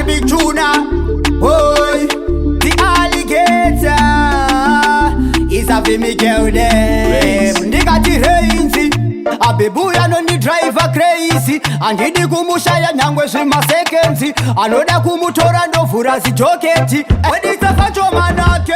Big Tuna. Oi, the alligator is a me girl them. Ndikati reinzi abebu anondidriver crazy, handidi kumushaya nyangwe zvimaseconds. Anoda kumutora, ndovhura zijoketi weditsafachomanake.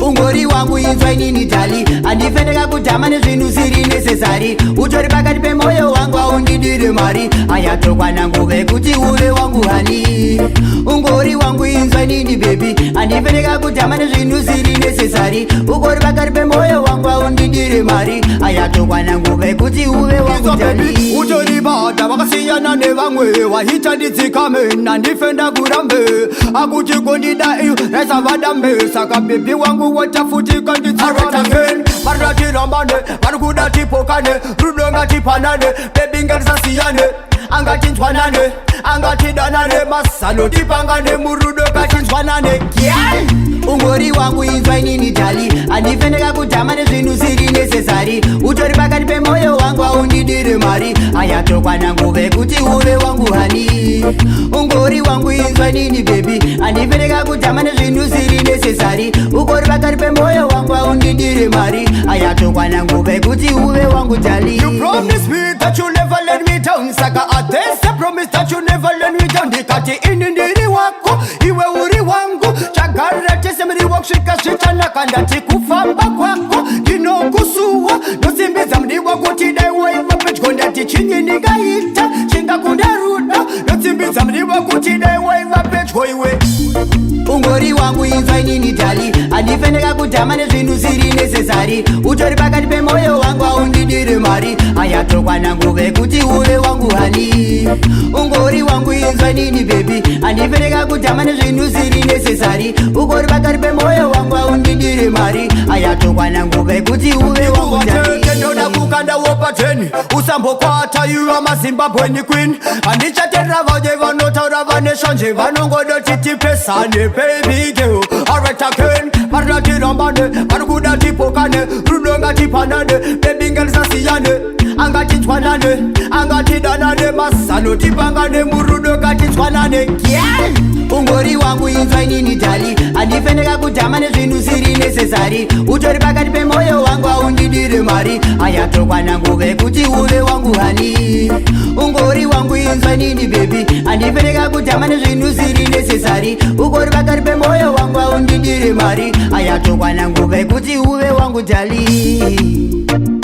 Ungori wangu, inzwa inini darling, handife ndakakudhama nezvinhu ziri necessary. Utori pakati pemwoyo wangu, haundidiri mari. Ayatokwana nguva yekuti uve wangu honey. Ungori wangu, inzwa inini baby, handife ndakakudhama nezvinhu ziri necessary. Ungori pakati pemwoyo wangu, haundidiri mari. Ayatokwana nguva yekuti uve wangu darling. Utori bada vakasiyana nevamwe, waita ndidzikame, nandife ndakurambe. Akuti kondida raisa vadambe, saka baby wangu watafutika ndidzikame. Varikuda tirambane, vari kuda tipokane, rudo ngatipanane, baby ngatisasiyane, angatinzwanane, angatidanane, masano tipangane, murudo katinzwanane, Girl, ungori wangu, inzwa inini darling, handife ndakakudhama nezvinhu ziri necessary. Utori pakati pemwoyo wangu, haundidiri mari. Ayatokwana nguva yekuti uve wangu honey. Ungori wangu, inzwa inini baby, handife ndakakudhama nezvinhu ziri necessary. Ungori pakati pemwoyo wangu, haundidiri mari. Ayatokwana nguva yekuti uve wangu darling. You promise me that you never let me down. Saka atese promise that you never let me down. Ndikati ini ndiri wako, iwe uri wangu, chagara tese muriwo kusvika zvichanaka. Ndati kufamba kwako ndinokusuwa, ndosimbidza mudiwa kuti dai waiva pedyo. Ndati chinyi ndingaita chingakunda rudo? Ndotsimbidza mudiwa kuti dai waiva pedyo iwe. Ungori wangu, inzwa inini darling, handife ndakakudhama nezvinhu ziri necessary. Utori pakati pemwoyo wangu, haundidiri mari. Ayatokwana nguva yekuti uve wangu honey. Ungori wangu, inzwa inini baby, handife ndakakudhama nezvinhu ziri necessary. Ungori pakati pemwoyo wangu, haundidiri mari. Ayatokwana nguva yekuti uve wangu Watete darling. Ndoda kukandawo pateni, usambokwata iwa maZimbabwean queen. Handichaterera vaje vanotaura vane shanje, vanongodoti tipesane. Baby girl, alright again. Varikuda tirambane, vari kuda tipokane, rudo ngatipanane, baby ngatisasiyane, angatinzwanane, angatidanane, masano tipangane, murudo ngatinzwanane. Girl, ungori wangu, inzwa inini darling, handife ndakakudhama nezvinhu ziri necessary. Utori pakati pemwoyo wangu, haundidiri mari. Ayatokwana nguva yekuti uve wangu honey. Ungori wangu, inzwa inini baby, handife ndakakudhama nezvinhu ziri necessary. Ungori pakati pemwoyo wangu, haundidiri mari. Ayatokwana nguva yekuti uve wangu darling.